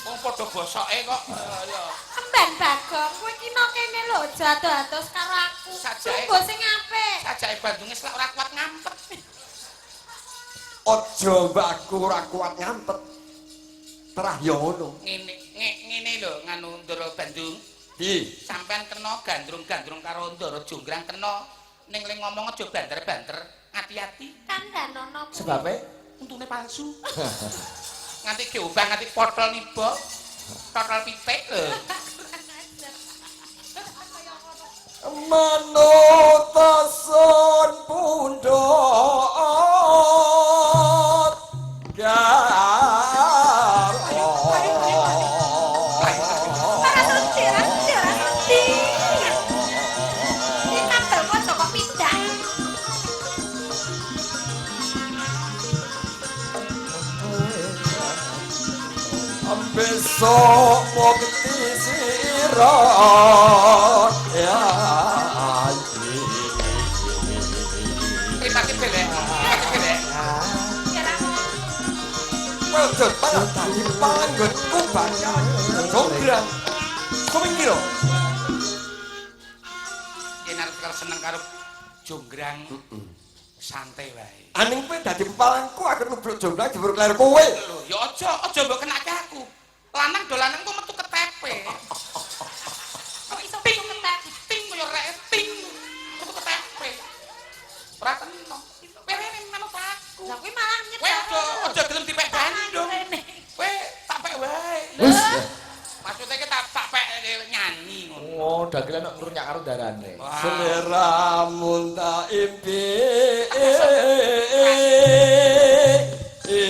Wong padha bosoke kok. Ya. Emban Bagong, kowe ki no kene lho aja ado-ados karo aku. Sajake. Tunggu sing apik. Sajake Bandunge selak ora kuat ngampet. Aja mbak aku ora kuat ngampet. Terah ya ngono. Ngene ngene lho nganu Ndara Bandung. Piye? Sampean kena gandrung-gandrung karo Ndara Jonggrang kena ning ling ngomong aja banter-banter, ati-ati. Kandhanono kuwi. Sebabe Untune palsu. Nganti geobang nganti potol niba. Totol pitik lho. Manut sun pundhut gar. Ora suci, ora suci, ora suci. Iki kabel kok kok pindah. Besok mukti sira ya. Mripate belek, mripate belek. Ya ora mau. Weldon malah dadi panggonku bakal jonggrang. Kowe kira Yen arep karo seneng karo jonggrang santai wae. Aning kowe dadi pepalangku aku nubruk jonggrang jebur kleru kowe. Lho, ya aja, aja mbok kenake aku. Lanang do lanang kok metu ketepe. Kok iso metu ketep? Ting kaya rek ting. Metu ketepe. Ora kena. Kowe rene manut aku. Lah kuwi malah Kowe nyedak. aja aja gelem dipek Bandung. Kowe tak pek wae. Wis. Maksudnya ki tak tak pek nyanyi ngono. Oh, dagelan kok ngrunyak karo darane. Wah. Seleramu tak impi. Impi.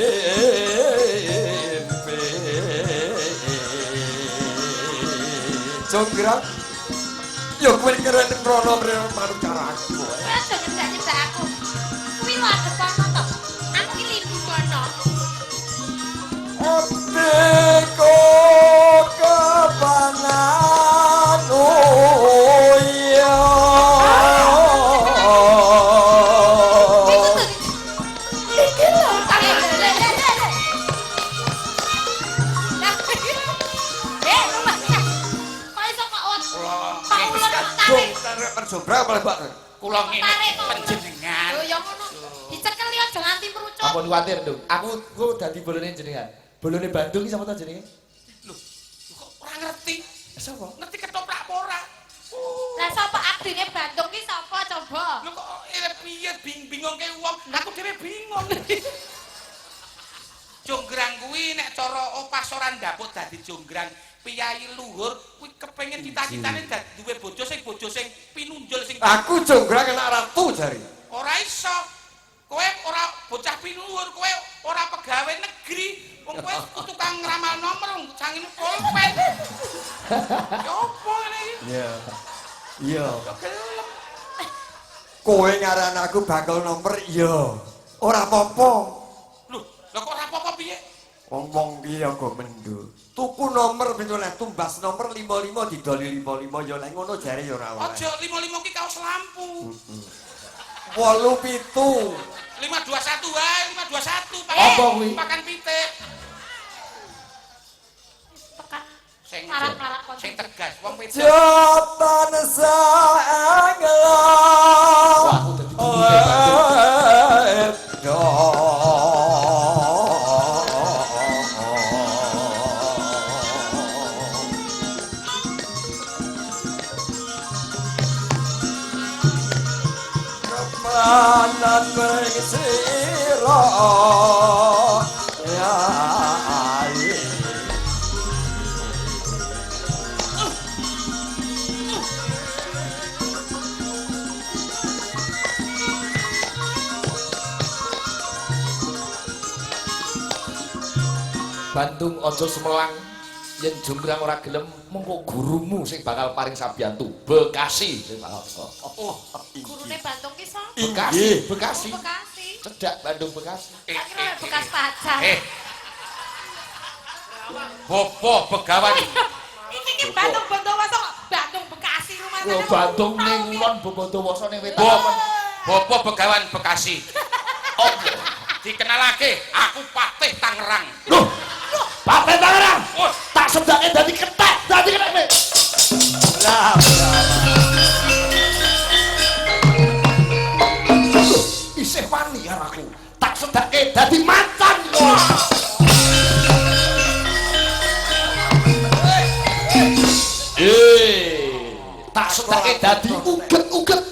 Jonggrang. Ya kowe keren rono mrene manut karo aku. Kowe aja nyedak-nyedak aku. Kuwi lho adep kono to. Aku ki lindu kono. Atiku kepanan iya. Kuwi kudu iki lho. Tarik. Le, le, le, le. Lah, eh, rumahnya. Kok iso kok Kula kok ulur kok tarik. Tarik perjombrang malah Mbak. Kula ngene Tarik kok ulur. panjenengan. Lho ya ngono. Dicekeli aja nganti merucut. Ampun kuwatir, Ndung. Aku ku dadi bolone jenengan. Bolone Bandung ki sapa ta jenenge? Lho, kok ora ngerti? Sapa? Ngerti ketoprak apa ora? Lah sapa abdine Bandung ki sapa coba? Lho kok piye bingungke wong? Aku dhewe bingung. Jonggrang kuwi nek cara opasoran ndaput dadi jonggrang, piyayi luhur kuwi kepengin cita-citane dadi duwe bojo sing pinunjul sing Aku jonggrang anak ratu jari. ora iso. Kowe ora bocah pinuhur, kowe ora pegawai negeri, wong kowe tukang ngramal nomor wong sangine pulpen. Ya opo ngene iki? Iya. Iya. Kok gelem. Kowe ngaran aku bakal nomor iya. Ora apa-apa. Lho, lho kok ora apa-apa piye? Wong-wong piye aku mendo. Tuku nomor 17 tumbas nomor 55 didoli 55 ya lek ngono jare ya ora oleh. Aja 55 ki kaos lampu. 87. 521 wae, 521 Apa kuwi? Pakan pitik. Tekan Sing marak-marak kon. sing tegas wong wedok. Jatan saengla. Wah, aku dadi bolone Bandung. Kemanan mring sira ya. Bandung aja sumelang yen jonggrang ora gelem mengko gurumu sing bakal paring sabiyantu Bekasi sing bakal teko. Oh, Gurune Bandung ki sapa? Bekasi, Bekasi. Oh, Bekasi. Cedak Bandung Bekasi. Tak kira lek bekas pacar. Bopo begawan. Iki ki Bandung Bondowoso kok Bandung Bekasi rumahnya. Lho Bandung ning ngulon Bondowoso ning wetan. Bopo begawan Bekasi. Opo? Dikenalake aku Patih Tangerang. Loh, Patih Tangerang. Wah, Tak sedake dadi ketek, dadi ketek. Lah, Isih wani karo aku. Tak sedake dadi macan. Wah. Eh, tak sedake dadi uget-uget.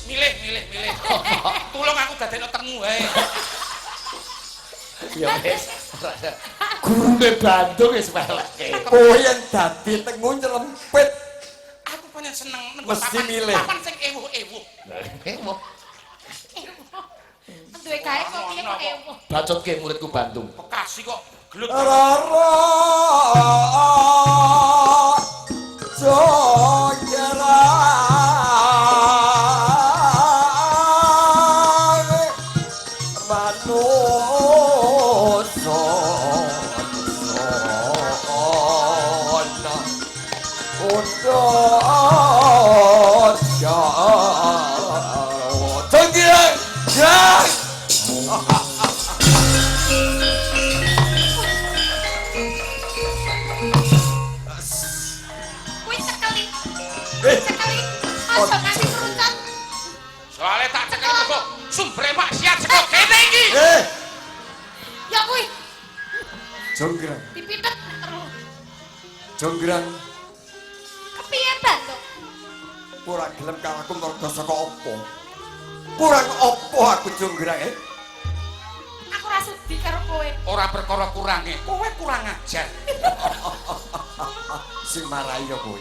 Milih, milih, milih. Tulung aku dadekno tengu wae. Ya wis. Gurune Bandung wis melekke. Kowe yen dadi tengu nyelempit. Aku pancen seneng nenggo Mesti papan, milih. papan sing ewuh-ewuh. Ewoh. Duwe gawe kok piye kok ewuh. Bacotke muridku Bandung. Bekasi kok gelut. Rara Jonggrang manusa Jonggrang Jong Kuwi cekeli. Eh. Cekeli. Aja nganti kerucut. Soale tak cekel kok sumbere maksiat saka kene iki. Eh, Ya kuwi Jonggrang, dipitet nek terus. Jonggrang Kepiye Bandung? ora gelem karo aku mergo saka apa? Kurang apa aku Jonggrang eh? Aku ora sudi karo kowe. Ora perkara kurange, kowe kurang ajar. Sing marai ya kowe.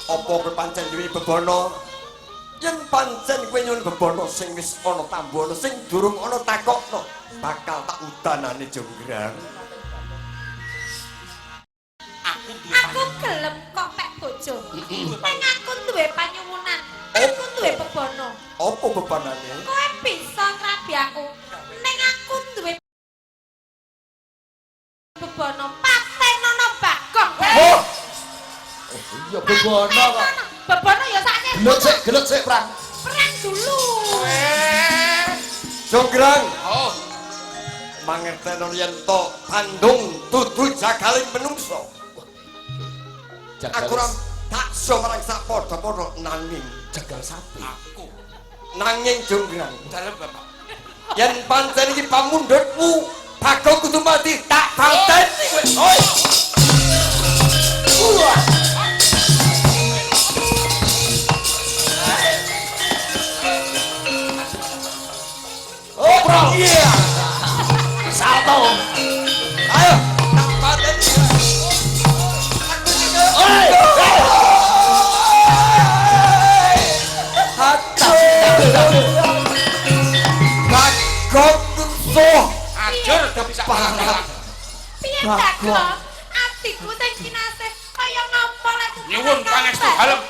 Apa kowe pancen duwe bebana? Yen pancen kowe nyuwun bebana sing wis ana tambono, sing durung ana takokno, bakal tak udanane Jonggrang. Aku duwe Aku gelem kok pek bojo. Ning aku duwe panyuwunan. Aku duwe bebana. Apa bebanane? Kowe bisa ngrabi aku. Ning aku duwe bebana patenono Bagong. Oh, Iya bebana kok. Bebana ya sakne. Gelut sik, gelut sik, Prang. Perang dulu. Eh. Jonggrang, Oh, mangerteno yen to Bandung dudu jagaling menungso. Jagal. Aku ora tak so marang sak padha-padha nanging Jagal sapi. aku nanging Jonggrang. dalem Bapak. Yen pancen iki pamundhutmu, Bagong kudu mati, tak pateni kowe. Oi. Wah. Oh, bro. Iya. Salto. Ayo, tak pateni. Aku juga. Oi. Aduh. Bagong tuh. Ajur bisa Parah. Piye Bagong. Bagong? Atiku sing kinasih kaya ngapa lek Nyuwun pangestu dalem.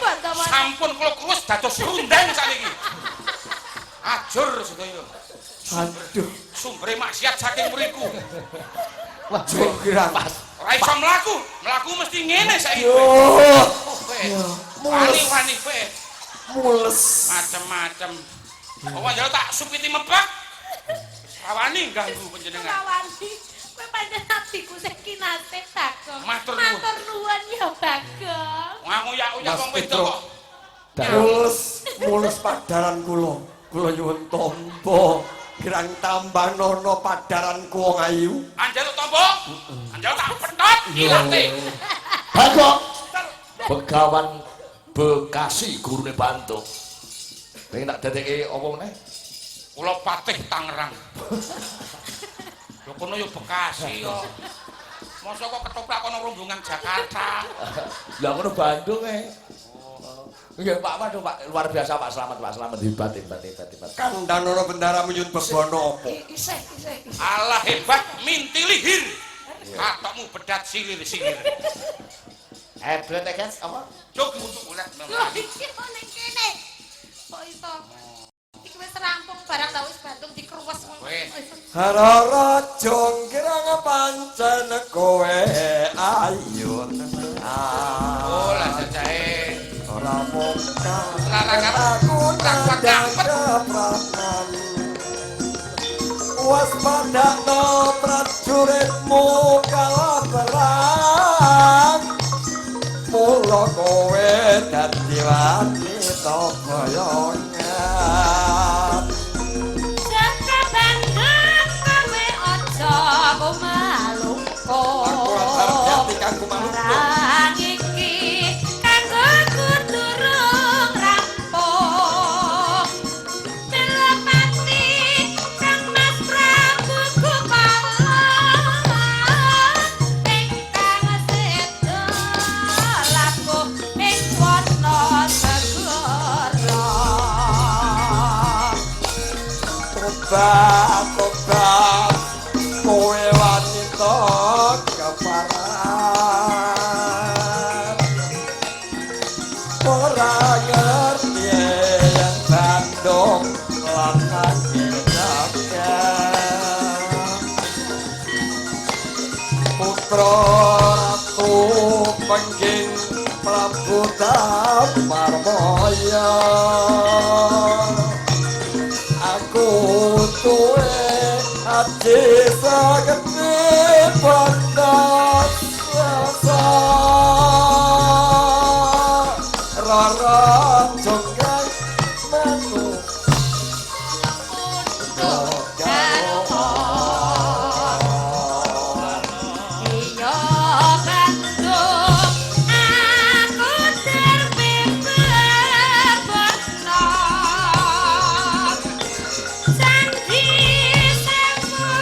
Sampun kula kruwes dados rundeng sakniki. Ajur sedaya. Aduh, Sumbere maksiat saking mriku. Wah, Jonggrang. Pas. Ora iso mlaku, mlaku mesti ngene saiki. Yo, Kowe. Mules. Wani-wani kowe. Mules. Macem-macem. Apa njaluk tak supiti mebak? Wis rawani ganggu panjenengan. Rawani. Kowe pancen atiku sing kinasih Bagong. Matur nuwun. Matur nuwun ya Bagong. Ngaku-yaku Mas wong wedok Petro. kok. Mules, mules padaran kula. Kula nyuwun tampa gerang tambah nono padaran ku wong ayu. Anjaluk tombo. Anjaluk tak pentot ilate. Bagong. Begawan Bekasi gurune Bandung. Pengen tak dadekke apa meneh? Kula Patih Tangerang. Lho kono yo Bekasi yo. Masa kok ketoprak kono rombongan Jakarta. Lah ngono Bandung e. Nggih Pak, waduh Pak, luar biasa Pak Slamet, Pak Slamet hebat hebat hebat hebat. Kandhanono bendara nyuwun bebana apa? Isih isih. Alah hebat mintilihir. Katokmu bedat silir-silir. Heblet guys, apa? Jog untuk golek. Lho iki kok ning kene. Kok iso? Iki wis rampung barang ta wis Bandung dikruwes ngono. Wis. Rara jonggrang pancen kowe ayu tenan. Oh lah jajahe. Ora mung Rara aku kuat nandang ngapet. kepranan. Waspadakno prajuritmu kala perang. Mula kowe dadi wanita boyongan. Jaka Bandung kowe aja kumalungko. Aku ora arep jati kanggo manungsa. Perang iki kanggo durung rampung. Telepati Kang Mas Prabu Gopala. Putra Ratu Pengging Prabu Damarmaya. Aku tuwe aji sageti batas Rara jonggrang manu Untuk garwa. Iya Bandung, aku terbebas. Candi Sewu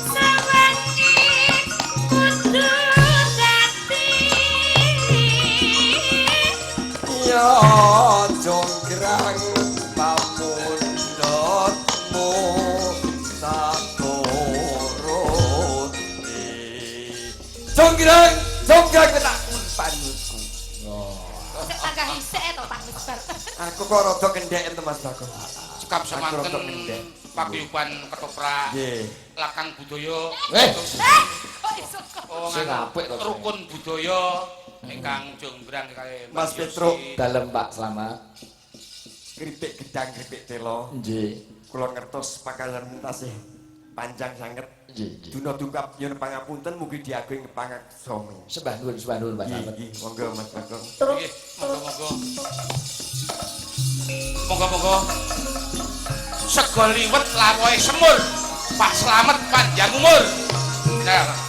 sewengi kudu dadi. Ya jonggrang pamundhutmu saturuti. Jonggrang, jonggrang tak panutku. Sik panggah isik to Pak Misbar. Aku kok rada kendheken to Mas Bagong. Cekap Aku rada semanten kendhek. Paguyuban ketoprak. Nggih. Lakang budaya. Eh, Kok iso kok. Oh, Sing nganu, apik to, sing. Rukun budaya ingkang jonggrang kaya Mbak Mas Yosi. Petruk. Dalem Pak Slamet. Keripik gedang keripik telo. Nggih. Kula ngertos pakayan tasih panjang sanget. Nggih, nggih. Duna dungkap nyuwun pangapunten mugi diagung pangaksomi. Sembah nuwun Pak Nggih, Slamet. nggih, monggo Mas Bagong. Nggih, monggo-monggo. Monggo-monggo. Sego liwet lawohe semur. Pak Slamet panjang umur. Nah.